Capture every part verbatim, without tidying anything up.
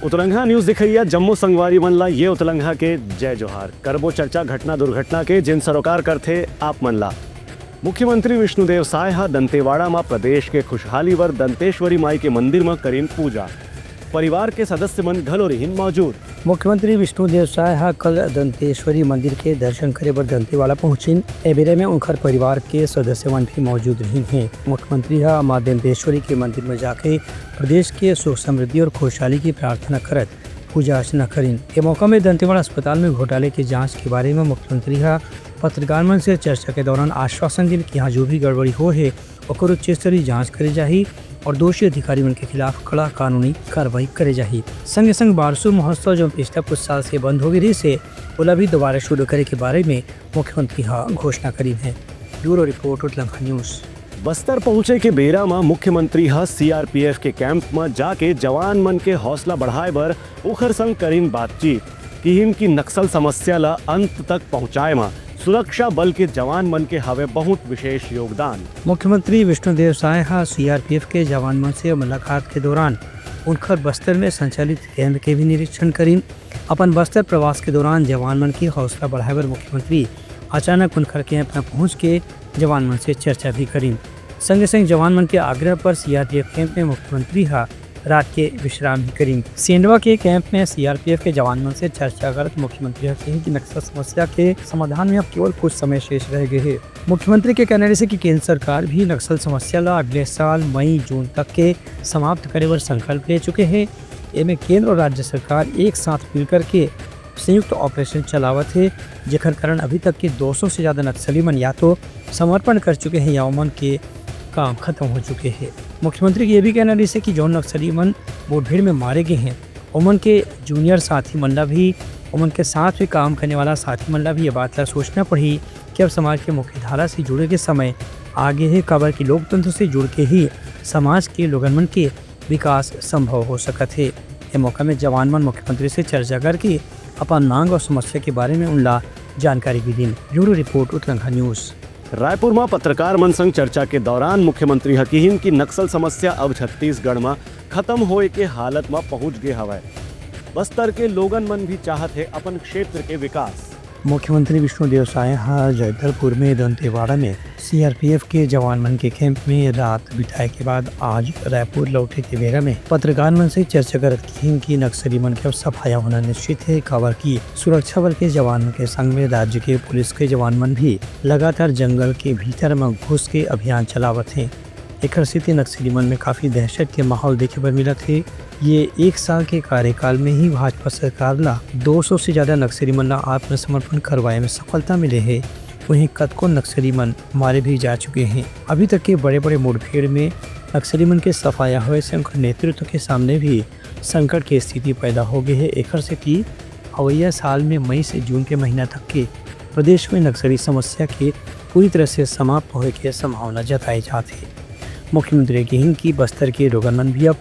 उतरंगा news देखइया जम्मो संगवारी मन ला ये उतरंगा के जय जोहार। करबो चर्चा घटना दुर्घटना के, जेन सरोकार करथे आप मन ला। मुख्यमंत्री विष्णुदेव साय ह दंतेवाड़ा म प्रदेश के खुशहाली बर दंतेश्वरी माई के मंदिर म करिन पूजा। परिवार के सदस्य मन घलो रिहिन मौजूद। मुख्यमंत्री विष्णुदेव साय ह कल दंतेश्वरी मंदिर के दर्शन करे बर दंतेवाड़ा पहुंचिन। ए बेरा में उनकर परिवार के सदस्य मन भी मौजूद रिहिन हे। मुख्यमंत्री ह मां दंतेश्वरी के मंदिर में जाके प्रदेश के सुख समृद्धि और खुशहाली की प्रार्थना करत पूजा अर्चना करिन। ए मौका में दंतेवाड़ा अस्पताल में घोटाले के जांच के बारे में मुख्यमंत्री ह पत्रकार मन से चर्चा के दौरान आश्वासन दिन कि यहां जो भी गड़बड़ी हो हे, ओकर उच्च स्तरीय जांच करे जाही और दोषी अधिकारी मन के खिलाफ कड़ा कानूनी कार्रवाई करे जाही। संगे संग बारसो महोत्सव, जो पिछला कुछ साल से बंद हो गे रिहिस हे, ओला भी दोबारा शुरू करे के बारे में मुख्यमंत्री ह घोषणा करिन हे। Bureau report, Utlanga news. Bastar पहुंचे के बेरा म मुख्यमंत्री ह सीआरपीएफ के कैंप म जाके जवान मन के हौसला बढ़ाए बर ओखर संग करिन बातचीत। किहिन कि नक्सल समस्या ल अंत तक पहुंचाए म सुरक्षा बल के जवान मन के हवे बहुत विशेष योगदान। मुख्यमंत्री विष्णुदेव साय ह सीआरपीएफ के जवान मन से मुलाकात के दौरान उनकर बस्तर में संचालित कैंप के भी निरीक्षण करिन। अपन बस्तर प्रवास के दौरान जवान मन के हौसला बढ़ाए बर मुख्यमंत्री अचानक उनकर कैंप में पहुंच के जवान मन से चर्चा भी करिन। संगे संग जवान मन के आग्रह पर सीआरपीएफ कैंप में मुख्यमंत्री ह रात के विश्राम भी करिन। सेंडवा के कैंप में सीआरपीएफ के जवान मन से चर्चा करत मुख्यमंत्री ह कहिन कि नक्सल समस्या के समाधान में अब केवल कुछ समय शेष रह गए हे। मुख्यमंत्री के कहना रहिस कि केंद्र सरकार भी नक्सल समस्या ला अगले साल मई जून तक के समाप्त करे बर संकल्प ले चुके हे। एमे केंद्र और राज्य सरकार एक साथ मिलकर के संयुक्त ऑपरेशन चलावत हे, जेकर कारण अभी तक के दो सौ से ज्यादा नक्सली मन या तो समर्पण कर चुके हैं या ओमन के काम खत्म हो चुके हैं। मुख्यमंत्री के ये भी कहना रहिस कि जौन नक्सली मन मुठभेड़ में मारे गए हैं, ओमन के जूनियर साथी मन ला भी, ओमन के साथ में काम करने वाला साथी मन ला भी ये बात ला सोचना पड़ही कि अब समाज के मुख्य धारा से जुड़े के समय आ गे हे, काबर कि लोकतंत्र से जुड़ के ही समाज के लोगन मन के विकास संभव हो सकत हे। ए मौका में जवान मन मुख्यमंत्री से चर्चा करके अपन मांग और समस्या के बारे में उनला जानकारी भी दीन। Bureau report, Utlanga news. Raipur म पत्रकार मन संग चर्चा के दौरान मुख्यमंत्री ह किहिन कि नक्सल समस्या अब छत्तीसगढ़ म खत्म होए के हालत म पहुंच गे हवय। बस्तर के लोगन मन भी चाहत हे अपन क्षेत्र के विकास। मुख्यमंत्री विष्णुदेव साय ह जगदलपुर में दंतेवाड़ा में सीआरपीएफ के जवान मन के कैंप में रात बिताए के बाद आज रायपुर लौटे के बेरा में पत्रकार मन से चर्चा करत किहिन कि नक्सली मन के अब सफाया होना निश्चित हे, काबर कि सुरक्षा बल के जवान मन के संग में राज्य के पुलिस के जवान मन भी लगातार जंगल के भीतर म घुस के अभियान चलावत हे। एखर सेती नक्सली मन में काफी दहशत के माहौल देखे बर मिलत हे। ये एक साल के कार्यकाल में ही भाजपा सरकार ला दो सौ से ज्यादा नक्सली मन ला आत्मसमर्पण करवाए में सफलता मिले हे। वहीं कतको नक्सली मन मारे भी जा चुके हैं। अभी तक के बड़े-बड़े मुठभेड़ में नक्सली मन के सफाया होए से उनकर नेतृत्व के सामने भी संकट के स्थिति पैदा हो गई है। एखर सेती अवइया साल में मई से जून के महीना तक के प्रदेश में नक्सली समस्या के पूरी तरह से समाप्त होए के संभावना जताए जात हे। मुख्यमंत्री किहिन कि बस्तर के लोगन मन भी अब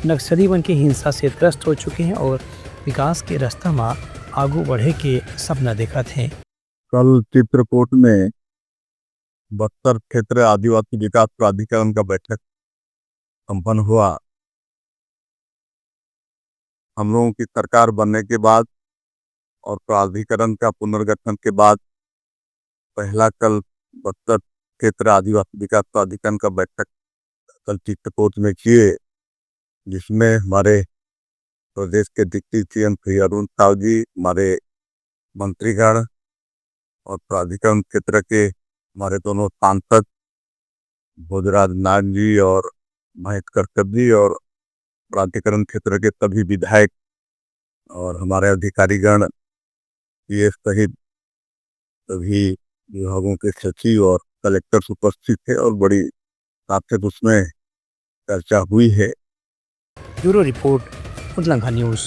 नक्सली मन के हिंसा से त्रस्त हो चुके हैं और विकास के रास्ता म आगू बढ़े के सपना देखत हैं। कल चित्रकूट में बस्तर क्षेत्र आदिवासी विकास प्राधिकरण का बैठक संपन्न हुआ। हम लोगों की सरकार बनने के बाद और प्राधिकरण का पुनर्गठन के बाद पहला कल बस्तर क्षेत्र आदिवासी विकास प्राधिकरण का बैठक कल चित्रकूट में किए, जिसमें हमारे प्रदेश के डिप्टी सीएम श्री अरुण साव जी, हमारे मंत्रीगण और प्राधिकरण क्षेत्र के हमारे दोनों सांसद भोजराज नाग जी और महेश कश्यप जी और प्राधिकरण क्षेत्र के सभी विधायक और हमारे अधिकारीगण, सीएस सहित सभी विभागों के सचिव और कलेक्टर्स उपस्थित थे और बड़ी सार्थक उसमें चर्चा हुई है। Bureau report, Utlanga news.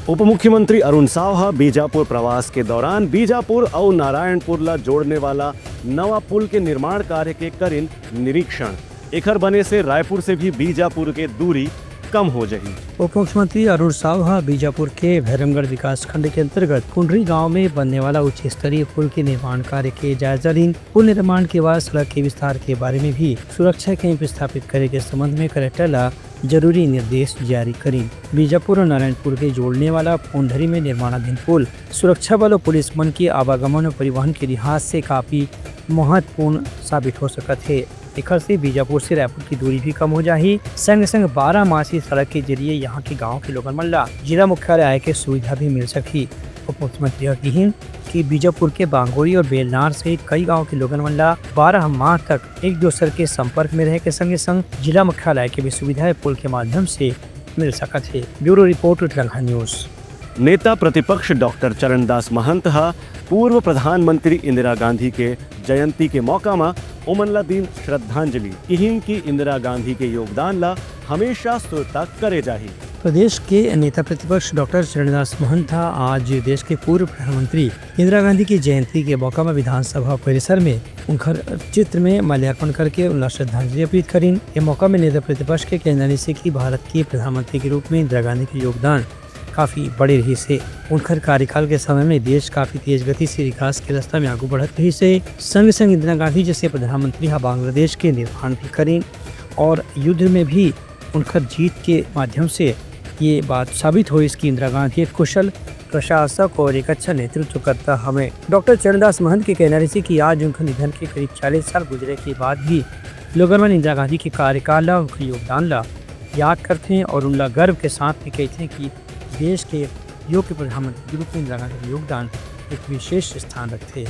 उप मुख्यमंत्री अरुण साव ह बीजापुर प्रवास के दौरान बीजापुर अउ नारायणपुर ला जोड़ने वाला नवा पुल के निर्माण कार्य के करिन निरीक्षण। एखर बने से रायपुर से भी बीजापुर के दूरी कम हो जाही। उप मुख्यमंत्री अरुण साव ह बीजापुर के भैरमगढ़ विकास खंड के अंतर्गत कुंडरी गांव में बनने वाला उच्च स्तरीय पुल के निर्माण कार्य के जायजा लीन। पुल निर्माण के बाद सड़क के विस्तार के बारे में भी सुरक्षा कैंप स्थापित करे के संबंध में कलेक्टर ला जरूरी निर्देश जारी करिन। बीजापुर और नारायणपुर के जोड़ने वाला पोंढरी में निर्माणाधीन पुल सुरक्षा बल और पुलिस मन के आवागमन और परिवहन के लिहाज से काफी महत्वपूर्ण साबित हो सकत हे। एखर से बीजापुर से रायपुर की दूरी भी कम हो जाही। संग संग बारह मासी सड़क के जरिए यहाँ के गांव के लोगन मन ला जिला मुख्यालय आए के सुविधा भी मिल सकही। उप मुख्यमंत्री ह किहिन कि बीजापुर के बांगोरी और बेलनार सहित कई गांव के लोगन मन ला बारह माह तक एक दूसर के संपर्क में रहे के संगे संग जिला मुख्यालय के भी सुविधा ए पुल के माध्यम से मिल सकत हे। Bureau report, Utlangha news. नेता प्रतिपक्ष डॉक्टर चरणदास महंत ह पूर्व प्रधानमंत्री इंदिरा गांधी के जयंती के मौका म ओमन ला दीन श्रद्धांजलि। किहिन कि इंदिरा गांधी के योगदान ला हमेशा सुरता करे जाही। प्रदेश के नेता प्रतिपक्ष डॉक्टर चरणदास महंत ह आज देश के पूर्व प्रधानमंत्री इंदिरा गांधी की जयंती के मौका म विधानसभा परिसर में उनकर चित्र में माल्यार्पण करके उनला श्रद्धांजलि अर्पित करिन। ये मौका में नेता प्रतिपक्ष के कहना रहिस कि भारत के प्रधानमंत्री के रूप में इंदिरा गांधी के योगदान काफी बड़े रहिस हे। उनकर कार्यकाल के समय में देश काफी तेज गति से विकास के रास्ता में आगू बढ़त रहिस हे। संग संग इंदिरा गांधी जैसे प्रधानमंत्री हा बांग्लादेश के निर्माण भी करिन और युद्ध में भी उनकर जीत के माध्यम से ये बात साबित होइस कि इंदिरा गांधी एक कुशल प्रशासक और एक अच्छा नेतृत्वकर्ता हवे। डॉक्टर चरणदास महंत के कहना रहिस कि आज उनकर निधन के करीब चालीस साल गुजरे के बाद भी लोगन मन इंदिरा गांधी के कार्यकाल ला, उनके योगदान ला याद करथे और उनला गर्व के साथ भी कहथे कि देश के योग्य प्रधानमंत्री के रूप में इंदिरा गांधी के योगदान एक विशेष स्थान रखथे।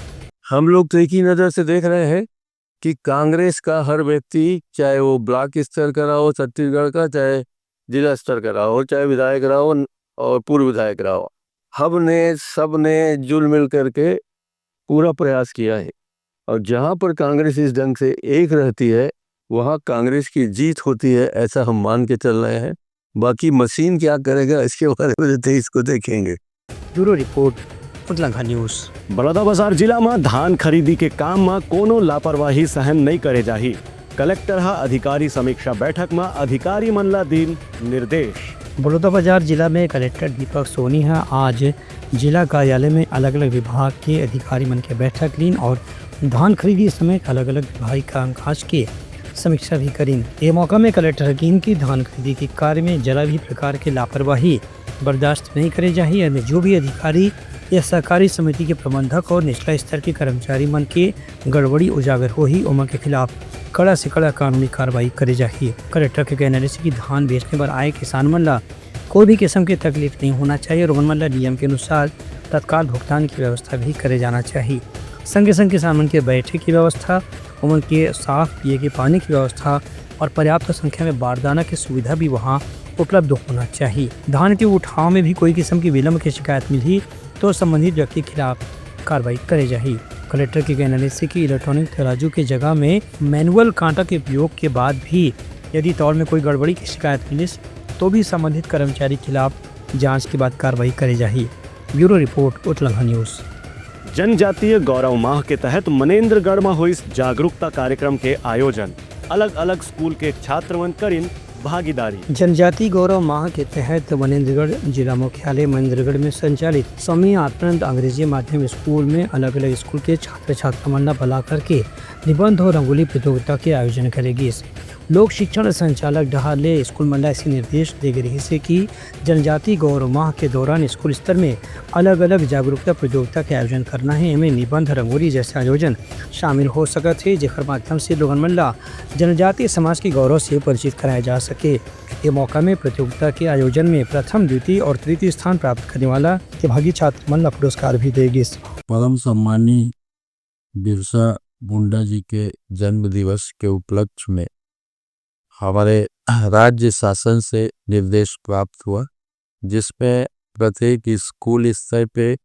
हम लोग तो एक ही नज़र से देख रहे हैं कि कांग्रेस का हर व्यक्ति, चाहे वो ब्लॉक स्तर का रहा हो छत्तीसगढ़ का, चाहे जिला स्तर का रहा हो, चाहे विधायक रहा हो और पूर्व विधायक रहा हो, हमने, सबने जुल मिल करके पूरा प्रयास किया है। और जहाँ पर कांग्रेस इस ढंग से एक रहती है, वहाँ कांग्रेस की जीत होती है, ऐसा हम मान के चल रहे हैं। बाकी मशीन क्या करेगा, इसके बारे में तो तेईस को देखेंगे। Bureau report, Utlangha news. Balodabazar जिला म धान खरीदी के काम म कोनो लापरवाही सहन नइ करे जाही। कलेक्टर ह अधिकारी समीक्षा बैठक म अधिकारी मन ला दीन निर्देश। बलौदाबाजार जिला में कलेक्टर दीपक सोनी ह आज जिला कार्यालय में अलग-अलग विभाग के अधिकारी मन के बैठक लीन और धान खरीदी समेत अलग-अलग विभागीय कामकाज के समीक्षा भी करीन। ये मौका में कलेक्टर ह किहिन कि धान खरीदी के कार्य में जरा भी प्रकार के लापरवाही बर्दाश्त नहीं करे जाही। एमे जो भी अधिकारी या सहकारी समिति के प्रबंधक और निचला स्तर के कर्मचारी मन के गड़बड़ी उजागर होही, ओमन के खिलाफ कड़ा से कड़ा कानूनी कार्रवाई करे जाही। कलेक्टर के कहना रहिस कि धान बेचने बर आए किसान मन ला कोई भी किस्म के तकलीफ नहीं होना चाहिए और ओमन मन ला नियम के अनुसार तत्काल भुगतान की व्यवस्था भी करे जाना चाहिए। संगे संग किसान मन के बैठे की व्यवस्था, ओमन के साफ पिए के पानी की व्यवस्था और पर्याप्त संख्या में बारदाना की सुविधा भी वहां उपलब्ध होना चाहिए। धान के उठाव में भी कोई किस्म की विलंब की शिकायत मिलही तो संबंधित व्यक्ति के खिलाफ कार्रवाई करे जाही। कलेक्टर के कहना रहिस कि इलेक्ट्रॉनिक तराजू के जगह में मैनुअल कांटा के उपयोग के बाद भी यदि तौल में कोई गड़बड़ी की शिकायत मिलिस तो भी संबंधित कर्मचारी के खिलाफ जांच के बाद कार्रवाई करे जाही। Bureau report, Utlangha news. जनजातीय गौरव माह के तहत मनेंद्रगढ़ म होइस जागरूकता कार्यक्रम के आयोजन। अलग-अलग स्कूल के छात्र मन करिन भागीदारी। जनजाति गौरव माह के तहत मनेंद्रगढ़ जिला मुख्यालय मनेंद्रगढ़ में संचालित स्वामी आत्मानंद अंग्रेजी माध्यम स्कूल में अलग-अलग स्कूल के छात्र छात्रा मन ला बुला करके निबंध और रंगोली प्रतियोगिता के आयोजन करे गिस। लोक शिक्षण संचालक डहार ले स्कूल मन ला ऐसे निर्देश दे गे रहिस हे कि जनजाति गौरव माह के दौरान स्कूल स्तर में अलग-अलग जागरूकता प्रतियोगिता के आयोजन करना हे। एमे निबंध, रंगोली जैसे आयोजन शामिल हो सकत हे, जेकर माध्यम से लोगन मन ला जनजातीय समाज के गौरव से परिचित कराया जा सके। ये मौका में प्रतियोगिता के आयोजन में प्रथम, द्वितीय और तृतीय स्थान प्राप्त करने वाला प्रतिभागी छात्र मन ला पुरस्कार भी दे गिस। परम सम्मानी बिरसा मुंडा जी के जन्म दिवस के उपलक्ष्य में हमारे राज्य शासन से निर्देश प्राप्त हुआ, जिसमें प्रत्येक स्कूल स्तर पे,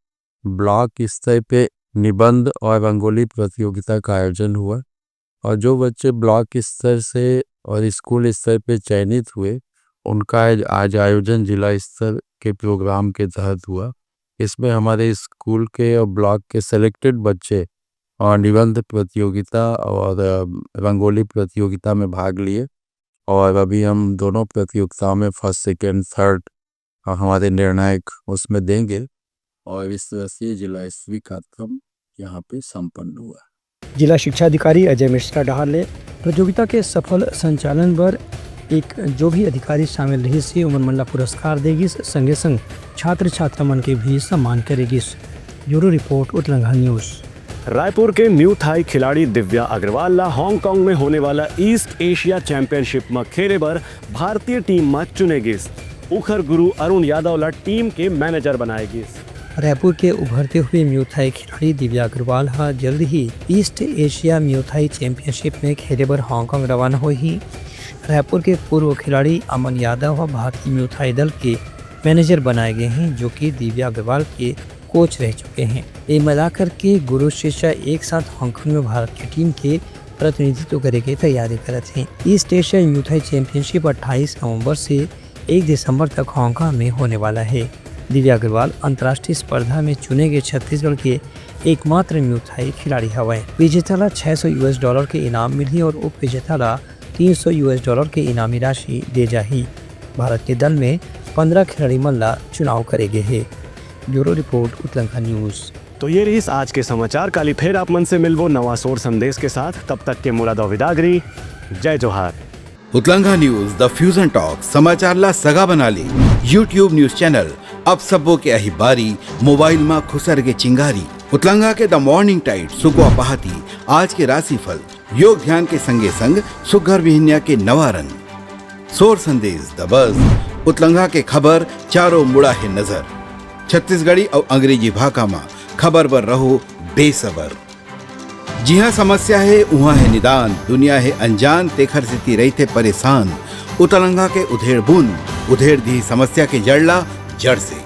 ब्लॉक स्तर पे निबंध और रंगोली प्रतियोगिता का आयोजन हुआ और जो बच्चे ब्लॉक स्तर से और स्कूल स्तर पे चयनित हुए, उनका आज, आज आयोजन जिला स्तर के प्रोग्राम के तहत हुआ। इसमें हमारे स्कूल के और ब्लॉक के सिलेक्टेड बच्चे और निबंध प्रतियोगिता और, अ, रंगोली प्रतियोगिता में भाग लिए और अभी हम दोनों प्रतियोगिताओं में फर्स्ट, सेकंड, थर्ड, अ, हमारे निर्णायक उसमें देंगे और इस तरह से जिला स्तरीय कार्यक्रम यहाँ पे संपन्न हुआ। जिला शिक्षा अधिकारी अजय मिश्रा डहार ले प्रतियोगिता के सफल संचालन बर एक जो भी अधिकारी शामिल रहिस हे, ओमन मन ला पुरस्कार दे गिस, संगे संग छात्र छात्रा मन के भी सम्मान करे गिस। Bureau report, Utlangha news. Raipur के म्यू थाई खिलाड़ी दिव्या अग्रवाल ला हांगकांग में होने वाला ईस्ट एशिया चैंपियनशिप म खेले बर भारतीय टीम म चुने गिस। उखर गुरु अरुण यादव ला टीम के मैनेजर बनाए गिस। रायपुर के उभरते हुए म्यू थाई खिलाड़ी दिव्या अग्रवाल ह जल्द ही East Asia Muay Thai championship में खेले बर हांगकांग रवाना होही। रायपुर के पूर्व खिलाड़ी अमन यादव ह भारतीय म्यू थाई दल के मैनेजर बनाए गए हैं, जो कि दिव्या अग्रवाल के कोच रह चुके हैं। ये मिलाकर के गुरु शिष्य एक साथ हांगकांग में भारत की टीम के प्रतिनिधित्व करे के तैयारी करत हैं। East Asia Muay Thai championship अट्ठाईस नवंबर से एक दिसंबर तक हांगकांग में होने वाला है। दिव्या अग्रवाल अंतर्राष्ट्रीय स्पर्धा में चुने गए छत्तीसगढ़ के एकमात्र म्यू थाई खिलाड़ी हवय। विजेता ला छह सौ यूएस डॉलर के इनाम मिलही और उप विजेता ला तीन सौ यूएस डॉलर के इनामी राशि दे जाही। भारत के दल में पंद्रह खिलाड़ी मन ला चुनाव करे गे हे। Bureau report, Utlangha news. तो ये रहिस आज के समाचार। काली फेर आप मन से मिलबो नवा सोर संदेश के साथ। तब तक के मोला दव विदागरी। जय जोहार। उतलंघा न्यूज, द फ्यूजन टॉक, समाचार ला सगा बना ले। YouTube न्यूज चैनल अब सबो के अही बारी, मोबाइल मा खुसर के चिंगारी। उतलंघा के द मॉर्निंग टाइड, सुकवा पहाती, आज के राशिफल, योग ध्यान के संगे संग सुग्घर बिहनिया के नवा रंग। सोर संदेश, द बज, उतलंघा के खबर, चारों मुड़ा हे नजर। छत्तीसगढ़ी अउ अंग्रेजी भाखा मा खबर बर रहो बेसबर। जिहाँ समस्या हे, उहाँ हे निदान, दुनिया हे अनजान, तेखर सेती रहिथे परेशान। उतलंघा के उधेड़ बुन, उधेड़ दिही समस्या के जड़ ला जड़ से।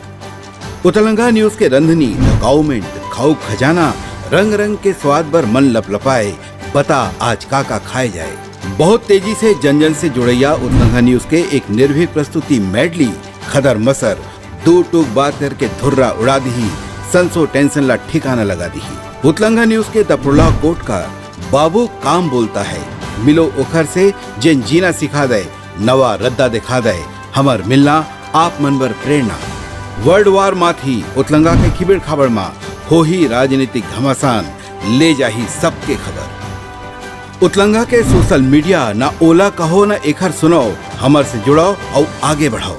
उतलंघा न्यूज के रंधनी, द काउमेंट, खाऊ खजाना, रंग रंग के स्वाद बर मन लपलपाए, बता आज का का खाए जाए। बहुत तेजी से जन जन से जुड़ैया उतलंघा न्यूज के एक निर्भीक प्रस्तुति मेडली, खदर मसर, दू टूक बात करके धुर्रा उड़ा दिही, संसो टेंशन ला ठिकाना लगा दिही। उतलंघा न्यूज के द प्रोलॉग कोट का बाबू काम बोलता है, मिलो ओखर से जेन जीना सिखा दे, नवा रद्दा दिखा दे, हमर मिलना आप मन बर प्रेरणा। वर्ल्ड वार माथी उतलंगा के खिबेड़ खाबड़ मा होही राजनीतिक घमासान, ले जाही सबके खबर। उतलंगा के सोशल मीडिया, ना ओला कहो ना एखर सुनाओ, हमर से जुड़ाओ अउ आगे बढ़ाओ।